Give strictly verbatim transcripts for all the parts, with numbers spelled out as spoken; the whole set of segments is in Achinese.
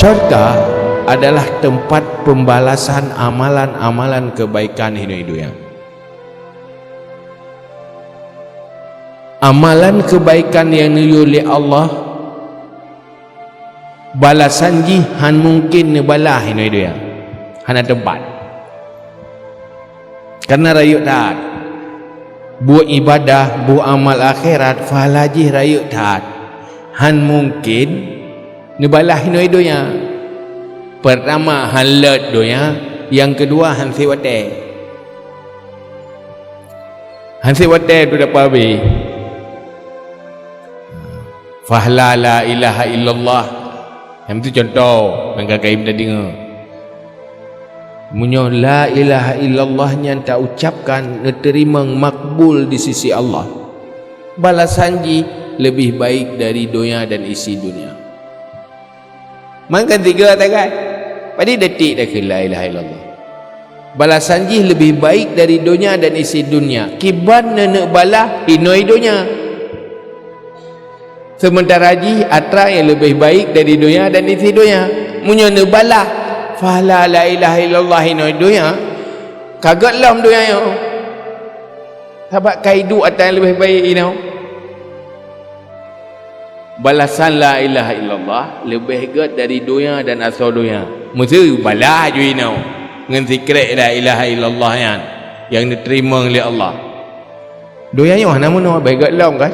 Syurga adalah teumpat peubalasan amalan-amalan keubaikan hinoe donya. Amalan keubaikan nyang neuyue lé Allah, balasan jih han mungken neubalah hinoe donya. Hana teumpat. Kareuna rayeuk that. Buet ibadah, buet amal akhirat, pahala jih rayeuk that. Han mungken neubalah hinoe donya. Peurtama, han lôt donya, nyang keudua, han sép watée. Han sép watée tu dapat habéh. Pahala la ilaha illallah. Nyang tu contoh nyang ka kayém tadeungoe. Meunyoe la ilaha illallah nyan taucapkan neuteurimong makbul di sisi Allah, balasan jih leubeh baik dari donya dan isi donya. Mangkan tiga tagai. Padum detik dah keu la ilaha illallah. Balasan jih leubeh baik dari donya dan isi donya. Kiban neuneuk balah hinoe donya. Sementara jih atra nyang leubeh baik dari donya dan isi donya. Meunyoe neubalah pahala la ilaha illallah hinoe donya, ka gét lom donya nyoe. Sabab ka iduek atra nyang leubeh baik inoe. Balasan la ilaha illallah leubeh gét dari donya dan asoe donya. Meuseu balah ju inoe ngon sikrék la ilaha illallah nyan nyang neuteurimong lé Allah. Donya nyoe hana meunoe, leubeh gét lom kan?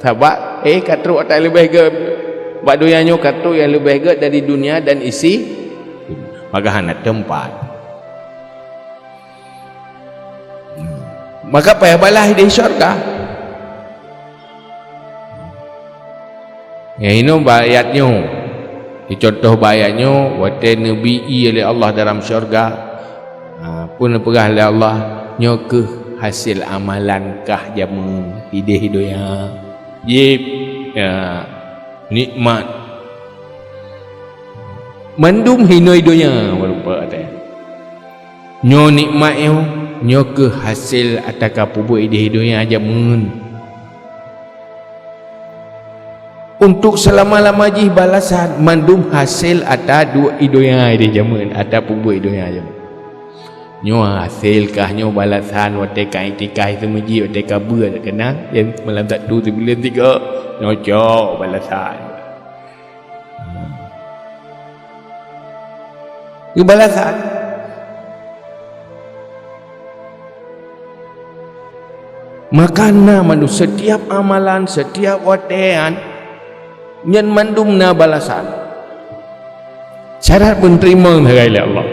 Sabab, eh, ka trok atra leubeh gét. Bak donya nyoe ka trok nyang leubeh gét dari donya dan isi, maka hana teumpat. Maka payah balah di syurga. Nyang inoe bak ayat nyoe. Dicontoh bak ayat nyoe, watée neubi ié lé Allah dalam syurga, ha, peue neupeugah lé Allah, "Nyoe kheueh hasé amalan kah jameun idéh donya." Jép, ya, nikmat. Mandum hinoe donya meurumpok watée. Nyoe nikmat nyoe, nyoe kheueh hasé atra ka peubuet idéh donya jameun. Untuk seulama-lama jih balasan, mandum hasé atra duek i donya idéh jameun, atra peubuet i donya jameun. Nyoe hasé kah nyoe balasan watée ka iktikaf i seumeujid, watée ka beuet keunan, nyang malam Sabtu sibuleuen sigoe, nyoe cok balasan. Nyoe balasan. Maka na mandum, setiap amalan, setiap watée nyan, nyan mandum na balasan. Syarat peuneurimong sagai lé Allah.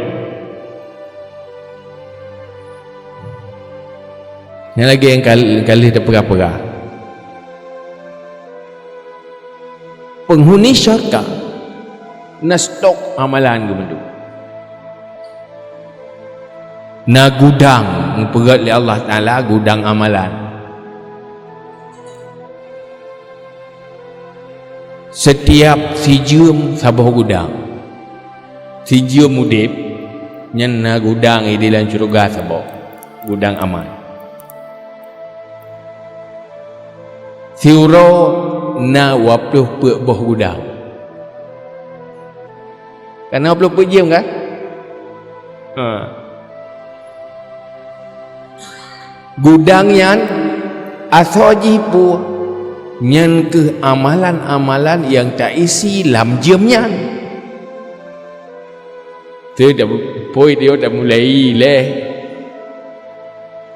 Nyan lagée nyang kal-, ka lheueh teupeugah-peugah. Peunghuni syurga na stok amalan geuh mandum. Na gudang, geupeugét lé Allah Taala gudang amalan. Setiap sijeuem saboh gudang. Sijeuem udeb, nyan na gudang di dalam syeuruga saboh, gudang amal. Siuroe na dua ploh peuet boh gudang. Ka na dua ploh peuet jeuem kan? Ha. Gudang nyan asoe jih peue? Nyan kheueh amalan-amalan nyang taisi lam jeuem nyan. Teuh, phon, teuh tamulai lé.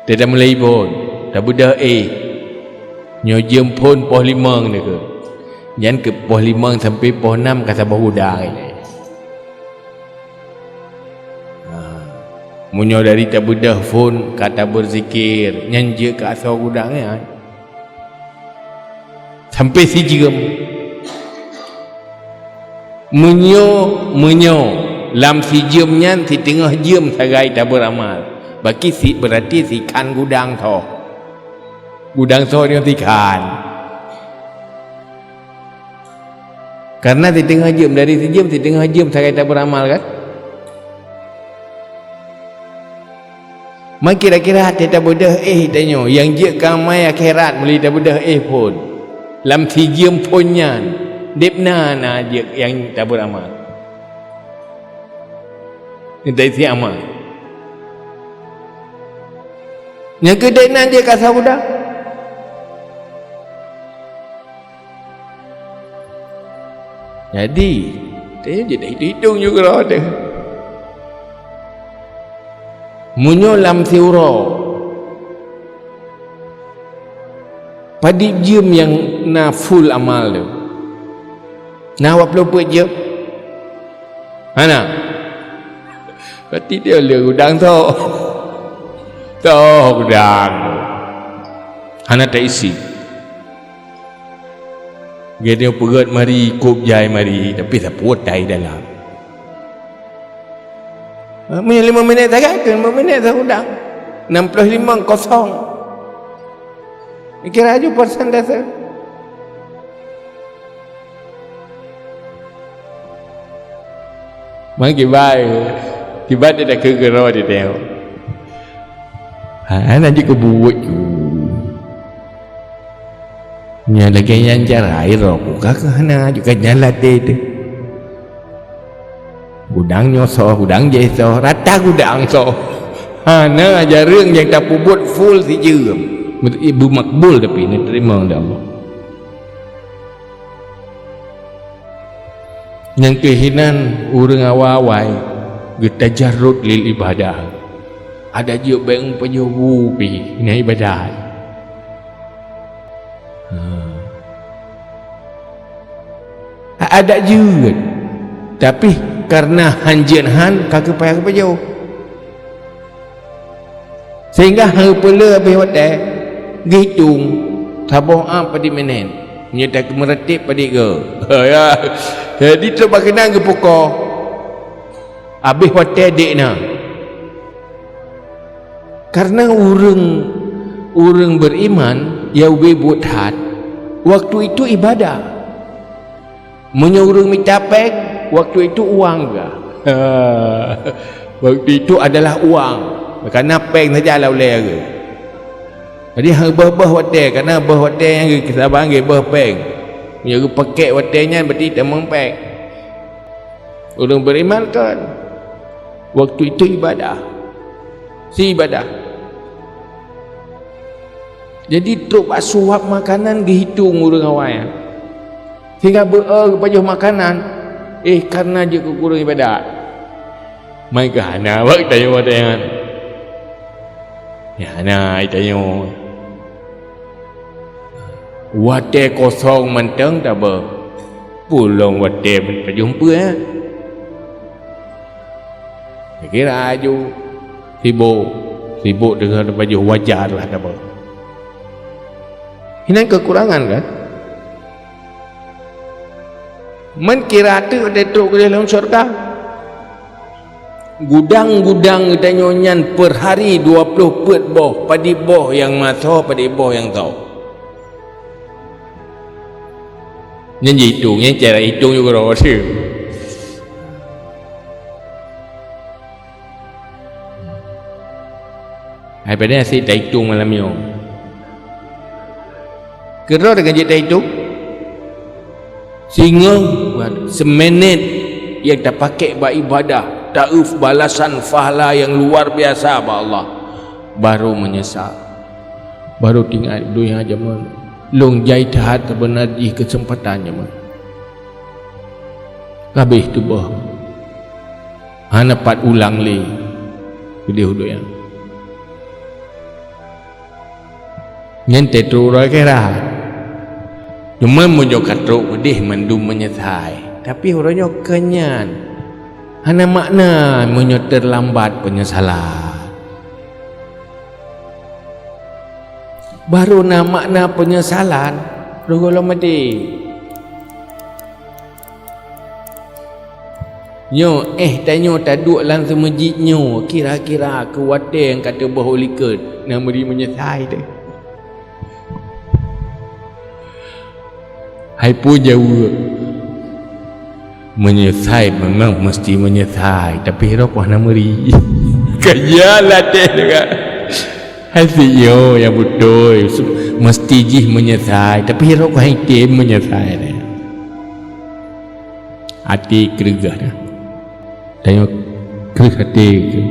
Teuh tamulai phon, tabeudôh éh. Nyoe jeuem phon poh limong teuh. Nyan kheueh poh limong sampoe poh nam ka saboh gudang ilée. Ha. Meunyoe dari tabeudôh phon ka tabeuzikir, nyan jeuet keu asoe gudang nyan. Sampoe sijeuem. Meunyoe, meunyoe lam sijeuem nyan siteungoh jeuem sagai tabeuramal, baki si, beurati sikhan gudang soe. Gudang soe nyoe sikhan. Karena siteungoh jeuem, dari sijeuem siteungoh jeuem sagai tabeuramal kan? Man kira-kira watée tabeudôh éh tanyoe, nyang jeuet keu amai akhirat meuli tabeudôh éh phon. Lam sijeuem phon nyan, deb na, na jeuet nyang tabeuramal. Nyang taisi amal. Nyang keudeh nan jeuet ka saudara. Jadi, teuh jeuet hitung-hitung juga lah teuh. Meunyoe lam siuroe, padub jeuem nyang na full amal tu? Na dua ploh peuet jeuem? Hana. Berarti dia le gudang tu. Tu gudang. Hana taisi. Geutanyoe peugöt mari, kôb jai mari, tapi sapeue tai dalam. Ha, meunyoe lima minit sagai, lima minit saudang. Enam puluh lima kosong. Kira aju persentase. Mari kibai, kibai dia dah keugero dia tengok. Ha, hana jeuet keu buet tu. Nyan lagèe nyan cara, ai roh ku ka keu hana, jeuet ka nyan latèe teuh. Gudang nyoe soh, gudang jéh soh, rata gudang soh. Hana jareueng nyang tapeubuet full sijeuem. Beumakbul tapi neuteurimong lé Allah. Nyang keuh hinan ureueng awai-awai geutajarrud lil ibadah. Adak jeuet bèk meupajoh bu pih ngon ibadat. Ha. Adak jeuet, tapi kareuna han jeuet han ka geupayah geupajoh. Sehingga hana peue le abéh watèe geuhitong saboh am padum minèt, nyoe tameuratéb padum goe. Ya. Jadi trok bak keunan geupukoe, abéh watèe dék na. Kareuna ureueng, ureueng beriman nyang ubé buet that, waktu itu ibadah. Meunyoe ureueng mita péng, waktu itu uang juga. Waktu itu adalah uang. Karena péng saja lah ulèe. Jadi, han beuh-beuh watèe, karena beuh watèe nyang geusaban geuh beuh péng. Meunyoe geupakèk watèe nyan, berarti tamong péng. Ureueng beriman kan, waktu itu ibadah. Si ibadah. Jadi, trok bak suap makanan geuhitong ureueng awai nyan. Sehingga beu-, eh, geupajoh makanan, eh, kareuna jeuet keu ureueng ibadat. Meuka hana bak tanyoe watèe nyan. Ya, hana tanyoe. Watèe kosong mantong tabeuh. Pulong watèe pajoh peue, eh? Kira aju sibok, sibok deungon pajoh wajar lah tabeuh. Inan keukurangan kan? Meunan kira teuk watèe trok keudéh lam syeuruga. Gudang-gudang geutanyoe nyan per hari dua ploh peuet boh, padub boh nyang masoe, padub boh nyang soe. Nyan jihitong, nyan cara hitong juga rasa. Hai, padahai asyik tahitong malam nyoe. Keudroe teuk jeuet tahitong. Singoh seuminét nyang tapakék bak ibadah, taeu balasan pahala nyang luar biasa bak Allah, barô meunyeusal. Barô teuingat donya jameun, lôn jai that, sabeuna jih keuseumpatan jameun. Ka abéh tuboh. Hana pat ulang lé keudéh udeb nyan. Nyan teuh trok uroe akhirat. Teuma meunyoe ka trok keudéh mandum meunyeusai, tapi uroe nyoe keu nyan hana makna meunyoe teulambat peunyesalan. Barô na makna peunyesalan rôh gohlom maté. Nyoe, éh, tanyoe taduek lam seumeujid nyoe, kira-kira keu watée nyang ka teuboh u likot, na meuri meunyeusai teuh. Hai peue jaweueb? Meunyeusai memang meusti meunyeusai, tapi roh koh na meuri. Ka ya lateh juga. Hai si nyoe nyang beutôi, meusti jih meunyeusai, tapi roh koh hai tem meunyeusai. Até keureugaih dah. Tanyoe Kreueh até keu.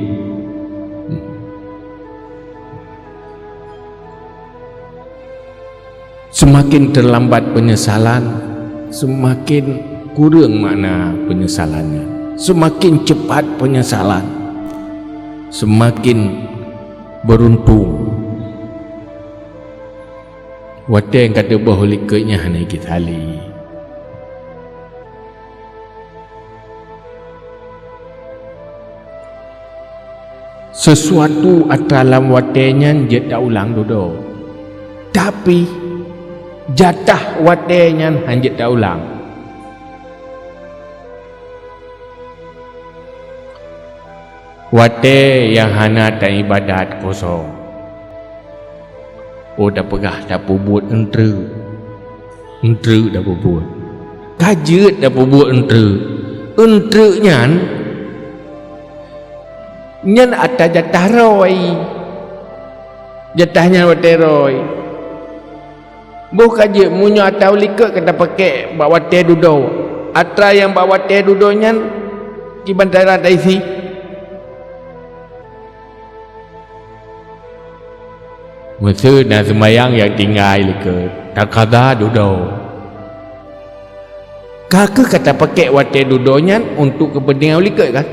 Seumaken teulambat peunyesalan, seumaken kureueng makna peunyesalan nyan. Seumaken cepat peunyesalan, seumaken beuruntung. Watée ka teuboh likot nyan hana jeuet lé. Sisuatu atra lam watée nyan jeuet taulang dudoe, tapi jatah watée nyan hana jeuet taulang. Watée nyang hana taibadat kosong. Oh, tapeugah tapeubuet eunteuk. Eunteuk tapeubuet. Ka jeuet tapeubuet eunteuk. Eunteuk nyan, nyan atra jatah rhoi. Jatah nyan watée rhoi. Boh ka jeuet, meunyoe atra likot ka tapakée bak watée dudoe, atra nyang bak watée dudoe nyan kiban cara taisi. Meuseu na seumayang nyang tinggai likot, takada dudoe. Ka kheueh ka tapakée watée dudoe nyan untuk keupeuntengan likot kan?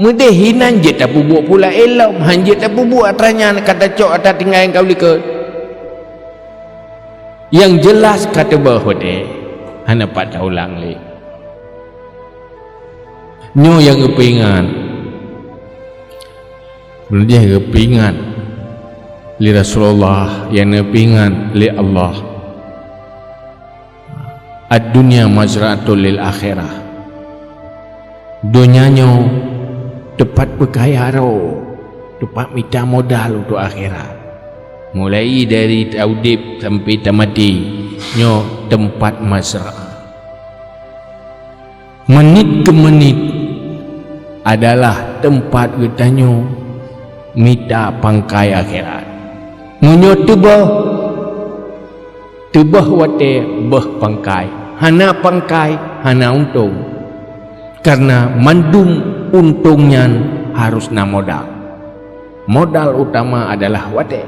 Meudeh hinan jeuet tapeubuet pula ilom, han jeuet tapeubuet atra nyan ka tacok atra tinggai nyang ka likot. Nyang jeulaih ka teuboh watée, hana pat taulang lé. Nyoe nyang geupeuingat. Meudeh geupeuingat lé Rasulullah, nyang neupeuingat lé Allah. Ad-dunya mazra'atul lil akhirah. Donya nyoe teumpat peukaya droe, teumpat mita modal untuk akhirat. Mulai dari taudeb sampai tamaté, nyoe teumpat mazra'ah. Menit keu menit adalah teumpat geutanyoe mita pangkai akhirat. Meunyoe teuboh, teuboh watée boh pangkai, hana pangkai, hana untông. Karena mandum untông nyan harus na modal. Modal utama adalah watée.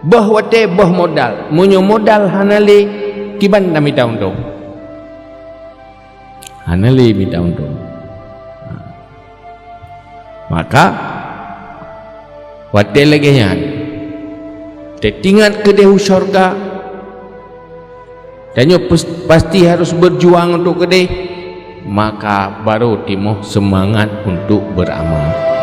Boh watée, boh modal. Meunyoe modal hana lé, kiban tamita untông? Hana lé mita untông. Maka, watée lagée nyan, teuingat keudeh u syeuruga, tanyoe pes-, pasti harôh beujuang untuk keudeh, maka barô timoh seumangat untuk beuramal.